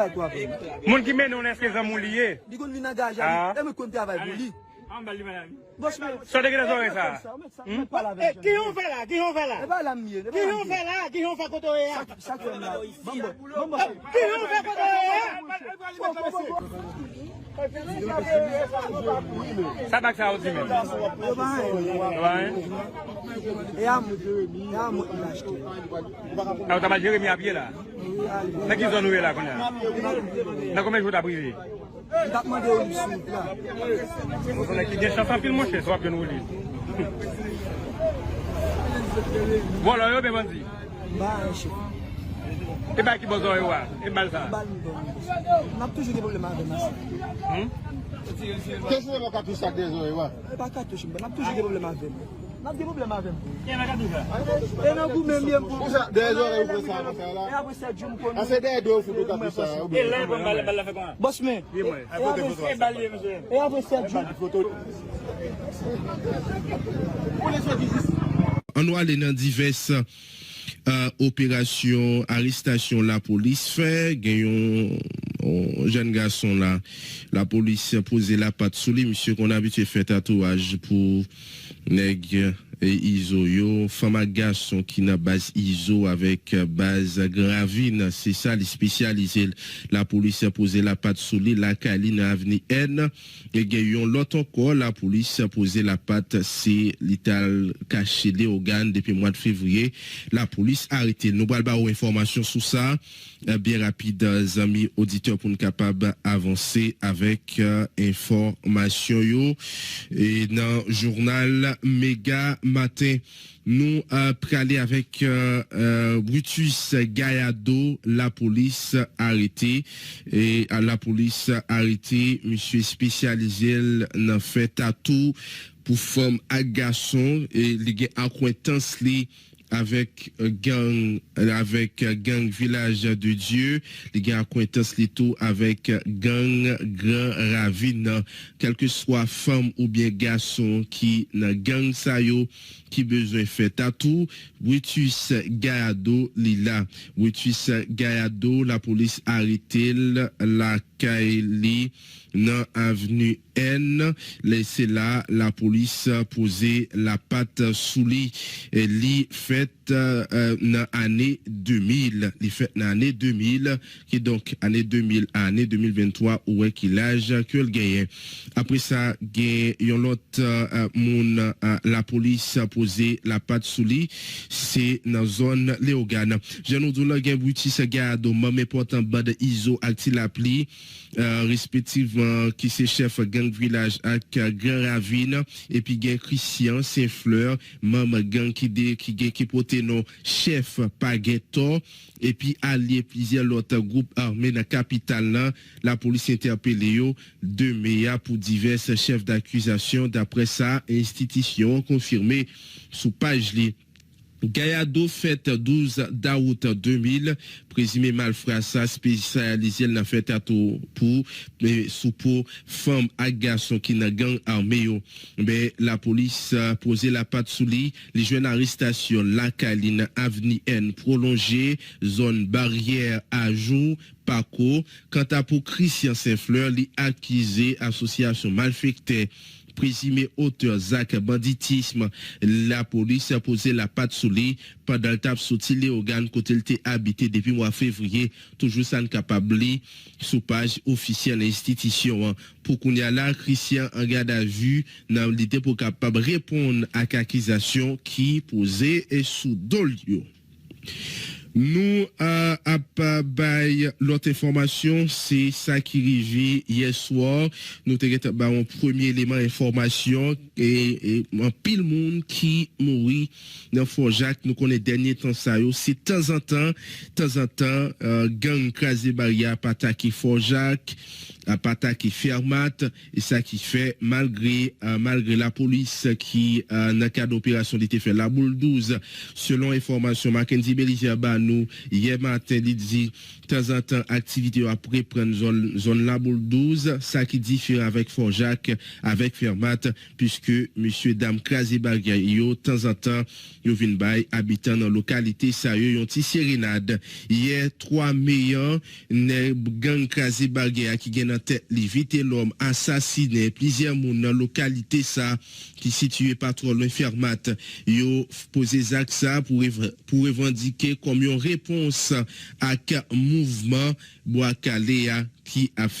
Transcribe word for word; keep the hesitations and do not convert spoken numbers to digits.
pa twò avè m. Moun ki mennen w nan, èske zanmi w li ye? Li konn vin nan garaj la, li, e mwen konn travay pou li. An ba li, madam. Bòs mwen. Sa w te gen nan zòrèy sa? Mèt sa, mèt sa, mèt pale avè m. Kijan w fè la? Kijan w fè la? E pa la m ye. Kijan w fè la? Kijan w fè kote w ye a? Sa k fè m la? Ban m bò. Ban m bò. Kijan w fè kote w ye a? Sa bag sa yo di menm? Yo pa anyen. Yo pa anyen? E a m, e a m mwen ki achte. A, ou ta ba Jeremi a pye la? Nan ki zòn ou ye la kounye a? Nan konbyen jou w t ap rive? M t ap mande Wouli sou wout la. Ou se nèg ki gen chans anpil, monchè, si w ap jwenn Wouli. Vòlò yo oubyen bandi? M pa anyen, chèf. E bay ki bò zòrèy ou a? E bal sa? Bal m ban m. N ap toujou gen pwoblèm avè m ase. Hmm? Kesyon nan katouch sa k dèyè zòrèy ou a? E pa katouch m ban, n ap toujou gen pwoblèm avè m. N ap gen pwoblèm avè m. E nan goumen m ye m pou. Konsa, dèyè zòrèy ou pran sa konsa la? E apre sèt jou m konn. A, se dèyè do ou fout ou katouch sa, ou byen. E lè pran bal, bal la fè kòman? Bòs men. Wi, mwen. E apre, e bal ye, mesye. E apre sèt jou. Ann nou ale nan divès, euh, operasyon arestasyon lapolis fè. Gen yon, yon jèn gason la, lapolis poze lapat sou li. Misye konn abitye fè tatouaj pou nèg, e, Izo yo. Fanm ak gason ki nan baz Izo avèk, e, baz Gran Ravin, se sa li espesyalize l. Lapolis poze lapat sou li lakay li nan avni N. E gen yon lòt ankò, lapolis poze lapat, se li t al kache Leyogàn depi mwa fevriye. Lapolis arete l. Nou pral ba ou enfòmasyon sou sa, e, byen rapid, e, zanmi oditè, pou n kapab avanse avèk, e, enfòmasyon yo, e, nan jounal Mega Maten. Nou, e, prale avèk, e, e, Brutus Gallardo, lapolis arete. E, a, lapolis arete misye espesyalize l nan fè tatou pou fanm ak gason. E li gen akwentans li avèk, e, gang, avèk, e, gang Vilaj de Dye. Li gen akwentans li tou avèk gang Gran Ravin nan. Kèlkeswa fanm oubyen gason ki nan gang sa yo, ki bezwen fè tatou, Brutus Gallardo li la. Brutus Gallardo, lapolis arete l lakay li nan avni N. Lè se la, lapolis poze lapat sou li. E li fèt, e, nan ane de mil. Li fèt nan ane de mil. Kidonk, ane de mil a ane de mil venntwa, ou wè ki laj ke l genyen. Apre sa, gen yon lòt, e, moun, e, lapolis poze lapat sou li. Se nan zòn Leyogàn. Jan nou di w la, gen Brutus Gallardo, manm enpòtan band Izo ak Ti Lapli, e, respektivman, ki se chèf gang Vilaj ak, e, Gran Ravin. Epi gen Christian Saint Fleur, manm gang ki de, ki gen, ki pote non chèf Pa Gen Tò, epi alye plizyè lòt gwoup ame nan kapital lan. Lapolis entèpele yo de me a pou divès chèf dakizasyon, daprè sa enstitisyon an konfime sou paj li. Gallardo fèt douz dawout de mil. Prezime malfra sa espesyalize l nan fè tatou pou, e, sou po fanm ak gason ki nan gang ame yo. Men lapolis, e, poze lapat sou li. Li jwenn arestasyon lakay li nan avni N pwolonje, zòn Baryè Ajou, Pako. Kanta pou Christian Saint Fleur, li akize asosyasyon malfektè, prezime otè zak banditism. Lapolis poze lapat sou li pandan l t ap soti Leyogàn, kote l te abite depi mwa fevriye. Toujou sa n kapab li sou paj ofisyèl enstitisyon an. Pou kounye a la, Christian an gadavi nan lide pou kapab reponn ak akizasyon ki poze sou do l yo. Nou, a, ap, a, bay lòt enfòmasyon, se sa ki rive yè swa. Nou te gentan ba yon premye eleman enfòmasyon, e, e anpil moun ki mouri nan Fò Jak. Nou konnen dènye tan sa yo, se tanzantan, tanzantan, a, gang Kraze Baryè ap atake Fò Jak, ap atake Fèmat. E sa ki fè, malgre, a, malgre lapolis ki, a, nan kad operasyon li te fè Laboul douz, selon enfòmasyon Mackendy Belizaire ba nou yè maten, li di, tanzantan, aktivite yo ap reprann zòn, zòn Laboul douz, sa ki diferan avèk Fò Jak, avèk Fèmat, piske mesye dam Kraze Baryè yo, tanzantan, yo vin bay abitan nan lokalite sa yo yon ti serenad. Yè twa me an, nèg gang Kraze Baryè a ki gen nan tèt li Vitelòm asasinen plizyè moun nan lokalite sa ki sitiye pa twò lwen Fèmat. Yo poze zak sa pou rev-, pou revandike kòm yon repons ak mouvman Bwa Kale a ki ap